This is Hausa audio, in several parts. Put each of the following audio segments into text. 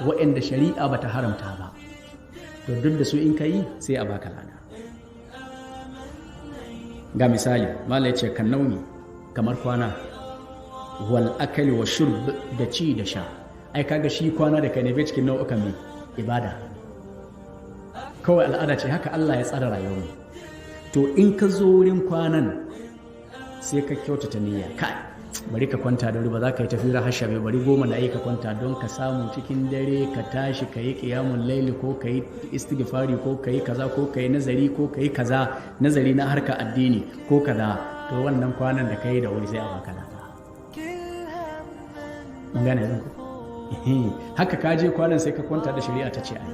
Waɗanda shari'a bata haramta ba, to duk da su in ka yi sai a baka lada. Ga misali, mala ce kan nauni, kamar kwana, wal akali wa shurb, da ci da sha. Ai kaga shi kwana da kai ne bai cikin nau'ukan mai ibada, kawai al'ada ce, haka Allah ya tsara rayuwar. To in ka zo wurin kwanan sai ka kyautata niyya, kai bari ka kwanta da wuri, ba za ka yi tafira har shabe, bari 10 na yi ka kwanta don ka samu cikin dare ka tashi ka yi ƙiyamun laili, ko ka yi istighfari, ko ka yi kaza, ko ka yi nazari, ko ka yi kaza, nazari na harka addini ko kaza. To wannan kwanan da ka yi da wuri sai a baka lada. Mun gane yanzu? Haka ka je kwanan sai ka kwanta da shari'a ta ce ai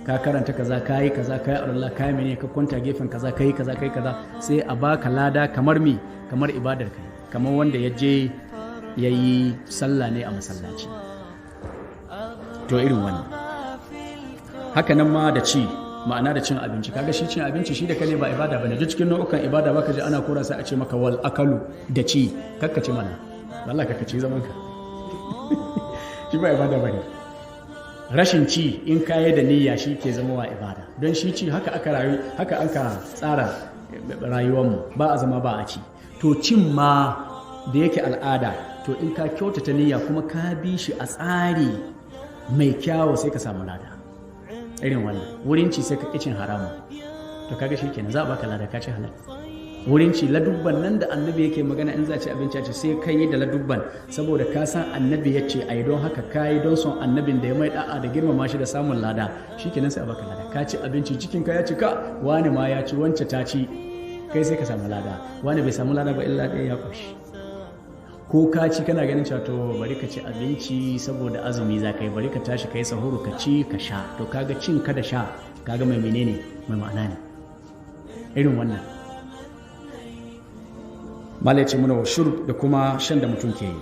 ka karanta kaza, ka yi kaza, ka yi Allah, ka yi mene, ka kwanta gefen kaza, ka yi kaza, ka yi kaza, sai a baka lada kamar me? Kamar ibadar kai, kamar wanda ya je ya yi sallah ne a masallaci. To irin wannan. Haka nan ma da ci, ma'ana da cin abinci. Kaga shi cin abinci shi da kane ba ibada bane. Duk cikin nau'ukan ibada baka ji ana kora sai a ce maka wal akalu, da ci. Kakka ci mana, wallahi kakka ci, zaman ka, shi ba ibada bane. Rashin ci in kayi da niyya shi ke zama wa ibada, don shi ci haka aka rayu, haka aka tsara rayuwarmu, ba a zama ba a ci. To cin ma da yake al'ada, to in ka kyautata niyya kuma ka bi shi a tsari mai kyawu, sai ka samu lada. Irin wannan wurin ci sai ka ƙi cin haramun, to kaga shi kenan za a baka lada, ka ci halal. Wurin ci, ladubban nan da Annabi yake magana in za ci abinci a ci, sai ka yi da ladubban saboda ka san Annabi ya ce a yi, don haka ka yi don son Annabin da ya mai da'a da girmama shi da samun lada, shi kenan sai a baka lada. Ka ci abinci, cikin ka ya cika, wani ma ya ci, wance ta ci, kai sai ka samu lada, wani bai samu lada ba, illa ɗaya ya ƙoshi. Ko ka ci kana ganin cewa to bari ka ci abinci saboda azumi za ka yi, bari ka tashi ka yi sahuru, ka ci ka sha, to kaga cin ka da sha kaga mai menene, mai ma'ana ne. Irin wannan. Mala ya ce muna wa shurb, da kuma shan da mutum ke yi.